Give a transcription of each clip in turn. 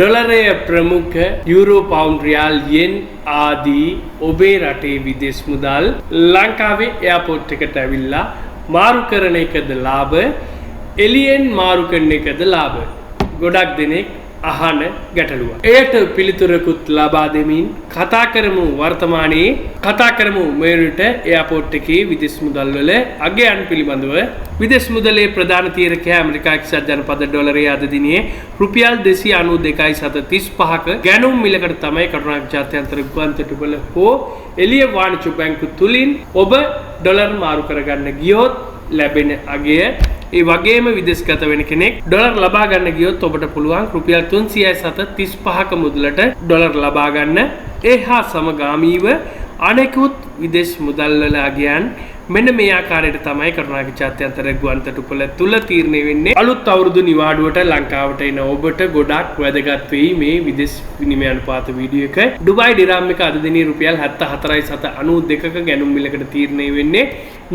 ඩොලරය ප්‍රමුඛ euro, pound, රියාල්, යෙන් ආදී ඔබේ රටේ විදේශ මුදල් ලංකාවේ එයාපෝට් එකට ඇවිල්ලා මාරු කරන එකද ලාභ, එළියෙන් මාරු කරන එකද ලාභ? ගොඩක් දෙනෙක් අහන ගැටලුව. එයට පිළිතුරකුත් ලබා දෙමින් කතා කරමු. වර්තමානයේ කතා කරමු මේ විට එයාපෝට් එකේ විදේශ මුදල් වල අගයන් පිළිබඳව. විදේශ මුදලේ ප්‍රධාන තීරකයා ඇමරිකා එක්සත් ජනපද ඩොලරයේ අද දිනේ රුපියල් 292.35ක ගැනුම් මිලකට තමයි කටුනායක ජාත්‍යන්තර ගුවන්තොටුපළ හෝ එළිය වාණිජ බැංකු තුලින් ඔබ ඩොලර් මාරු කරගන්න ගියොත් ලැබෙන අගය. ඒ වගේම විදේශගත වෙන කෙනෙක් ඩොලර් ලබා ගන්න ගියොත් ඔබට පුළුවන් රුපියල් 307.35ක මුදලට ඩොලර් ලබා ගන්න. ඒ හා සමගාමීව අනෙකුත් විදේශ මුදල් වල අගයන් මෙන්න මේ ආකාරයට තමයි කරුණාක ජාත්‍යන්තර ගුවන්තොටුපළ තුල තීරණය වෙන්නේ. අලුත් අවුරුදු නිවාඩුවට ලංකාවට එන ඔබට ගොඩක් වැදගත් වෙයි මේ විදේශ විනිමය අනුපාත වීඩියෝ එක. ඩුබායි ඩිරාම් එක අද දිනේ රුපියල් 74.92ක ගැනුම් මිලකට තීරණය වෙන්නේ.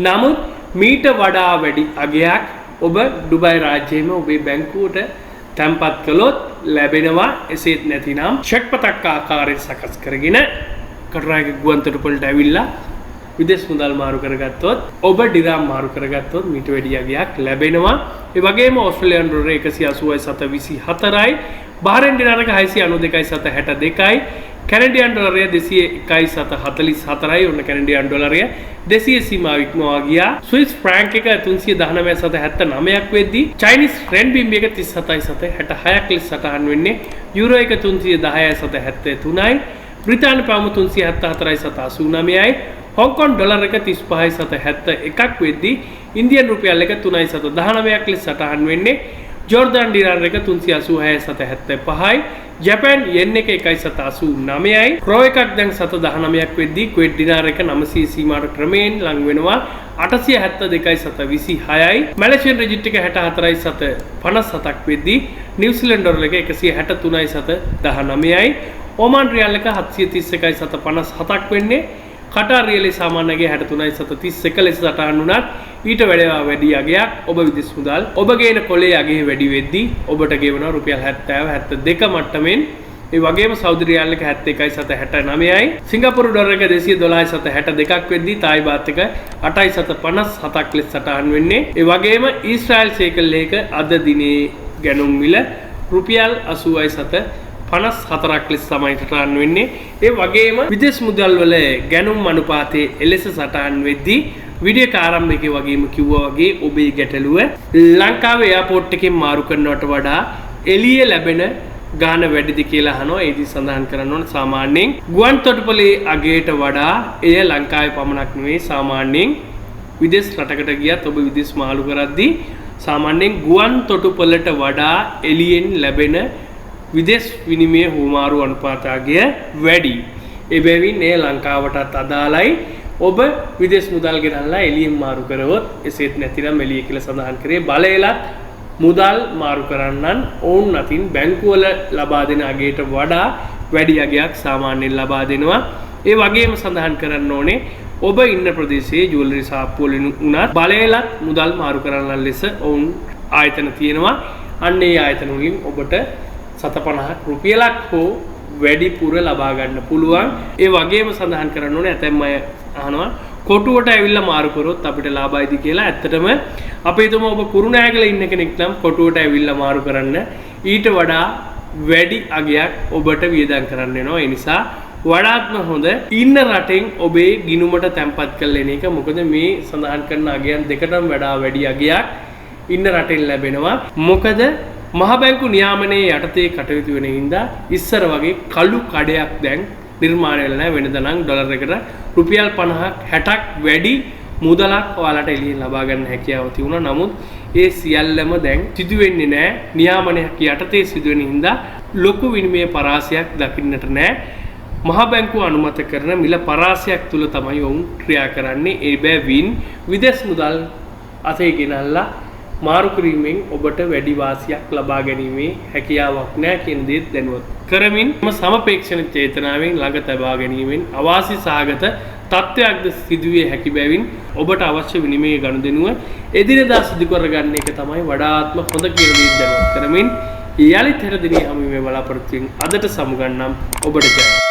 නමුත් මීට වඩා වැඩි අගයක් ඔබ ඩුබායි රාජ්‍යයේම ඔබේ බැංකුවට තැන්පත් කළොත් ලැබෙනවා. එසේත් නැතිනම් චෙක් පතක් ආකාරයෙන් සකස් කරගෙන කටුනායක ගුවන්තොටුපළට ඇවිල්ලා විදේශ මුදල් මාරු කරගත්තොත්, ඔබ ඩිරාම් මාරු කරගත්තොත් මීට වැඩි අගයක් ලැබෙනවා. ඒ වගේම ඕස්ට්‍රේලියානු ඩොලර් 180.24යි, බහරෙන් ඩිනාර එක 692.62යි, කැනඩියන් ඩොලරය 201.44යි. ඔන්න කැනඩියන් ඩොලරය 200 සීමාව ඉක්මවා ගියා. ස්විස් ෆ්‍රැන්ක් එක 319.79ක් වෙද්දී චයිනීස් රෙන්බිම්බි එක 37.66ක් ලෙස සටහන් වෙන්නේ. යුරෝ එක 310.73යි, බ්‍රිතාන්‍ය පවුම 374.89යි, හොංකොං ඩොලර් එක 35.71ක් වෙද්දී ඉන්දියන් රුපියල් එක 3.19ක් ලෙස සටහන් වෙන්නේ. ජෝර්දාන් ඩිනාර් එක 386.75යි, ජපාන් යෙන් එක 1.89යි, ක්‍රෝ එකක් දැන් 7.19ක් වෙද්දී කුවේට් ඩිනාර් එක 900 සීමාවට ක්‍රමයෙන් ලං වෙනවා, 872.26යි, මැලේසියන් රින්ගිට් එක 64.57ක් වෙද්දී නිව්සීලන්ත ඩොලර් එක 163.19යි, ඕමාන් රියල් එක 731.57ක් වෙන්නේ. කටාර් රියලේ සාමාන්‍යගේ 63.31 ලෙස සටහන් වුණත් ඊට වඩා වැඩි අගයක් ඔබ විදේශ මුදල් ඔබ ගේන කොලේ අගය වැඩි වෙද්දී ඔබට ගෙවනවා රුපියල් 70 72 මට්ටමින්. ඒ වගේම සෞදි රියල් එක 71.69යි, සිංගප්පූරු ඩොලර් එක 212.62ක් වෙද්දී තායි බාත් එක 8.57ක් ලෙස සටහන් වෙන්නේ. ඒ වගේම ඊශ්‍රායල් සේකල් එක අද දිනේ ගැනුම් මිල රුපියල් 80.54ක් ලෙස තමයි සටහන් වෙන්නේ. ඒ වගේම විදේශ මුදල් වල ගැනුම් අනුපාතයේ එලෙස සටහන් වෙද්දී වීඩියෝ එක ආරම්භයේ වගේම කිව්වා වගේ ඔබේ ගැටලුව ලංකාවේ එයාපෝට් එකෙන් මාරු කරනවට වඩා එළිය ලැබෙන ගාන වැඩිද කියලා අහනවා. ඒදී සඳහන් කරන්න ඕන සාමාන්‍යයෙන් ගුවන් තොටුපළේ අගයට වඩා එය ලංකාවේ පමණක් නෙවෙයි, සාමාන්‍යයෙන් විදේශ රටකට ගියත් ඔබ විදේශ මාළු කරද්දී සාමාන්‍යයෙන් ගුවන් තොටුපළට වඩා එළියෙන් ලැබෙන විදේශ විනිමය හුවමාරු අනුපාත අගය වැඩි. එබැවින් එය ලංකාවටත් අදාළයි. ඔබ විදේශ මුදල් ගෙනල්ලා එළියෙන් මාරු කරවොත්, එසේත් නැතිනම් එළිය කියලා සඳහන් කරේ බලයලත් මුදල් මාරු කරන්නන් ඔවුන් අතින් බැංකුවල ලබා දෙන අගයට වඩා වැඩි අගයක් සාමාන්‍යයෙන් ලබා දෙනවා. ඒ වගේම සඳහන් කරන්න ඕනේ ඔබ ඉන්න ප්‍රදේශයේ ජුවලරි සාප්පු වලින් උනත් බලයලත් මුදල් මාරු කරන්නන් ලෙස ඔවුන් ආයතන තියෙනවා. අන්න ඒ ආයතන වලින් ඔබට 750ක් රුපියලක් හෝ වැඩිපුර ලබා ගන්න පුළුවන්. ඒ වගේම සඳහන් කරන්න ඕනේ ඇතැම් අය අහනවා කොටුවට ඇවිල්ලා මාරු කරොත් අපිට ලාභයිද කියලා. ඇත්තටම අපි හිතමු ඔබ කුරුණෑගල ඉන්න කෙනෙක් නම් කොටුවට ඇවිල්ලා මාරු කරන්න ඊට වඩා වැඩි අගයක් ඔබට වියදම් කරන්න වෙනවා. ඒ නිසා වඩාත්ම හොඳ ඉන්න රටෙන් ඔබේ ගිණුමට තැන්පත් කරලා එන එක. මොකද මේ සඳහන් කරන අගයන් දෙකටම වඩා වැඩි අගයක් ඉන්න රටෙන් ලැබෙනවා. මොකද මහ බැංකු නියාමනයේ යටතේ කටයුතු වෙන හින්දා ඉස්සර වගේ කළු කඩයක් දැන් නිර්මාණය වෙලා නැහැ. වෙනදා නම් ඩොලර් එකට රුපියල් 50ක් 60ක් වැඩි මුදලක් ඔයාලට එළියෙන් ලබා ගන්න හැකියාව තිබුණා. නමුත් ඒ සියල්ලම දැන් සිදු වෙන්නේ නැහැ. නියාමනයක් යටතේ සිදු වෙන හින්දා ලොකු විනිමය පරාසයක් දකින්නට නැහැ. මහ බැංකුව අනුමත කරන මිල පරාසයක් තුල තමයි ඔවුන් ක්‍රියා කරන්නේ. ඒ බැවින් විදේශ මුදල් අතේ ගෙනල්ලා මාරු කිරීමෙන් ඔබට වැඩි වාසියක් ලබා ගැනීමේ හැකියාවක් නැහැ කියන දේත් දැනුවත් කරමින් සමපේක්ෂණ චේතනාවෙන් ළඟ තබා ගැනීමෙන් අවාසි සහගත තත්ත්වයක්ද සිදුවිය හැකි බැවින් ඔබට අවශ්‍ය විනිමය ගනුදෙනුව එදිනෙදා සිදු කරගන්න එක තමයි වඩාත්ම හොඳ කියන දේ දැනුවත් කරමින් යළිත් හෙට දිනේ හමු වීමේ බලාපොරොත්තුවෙන් අදට සමුගන්නම්. ඔබට ජය.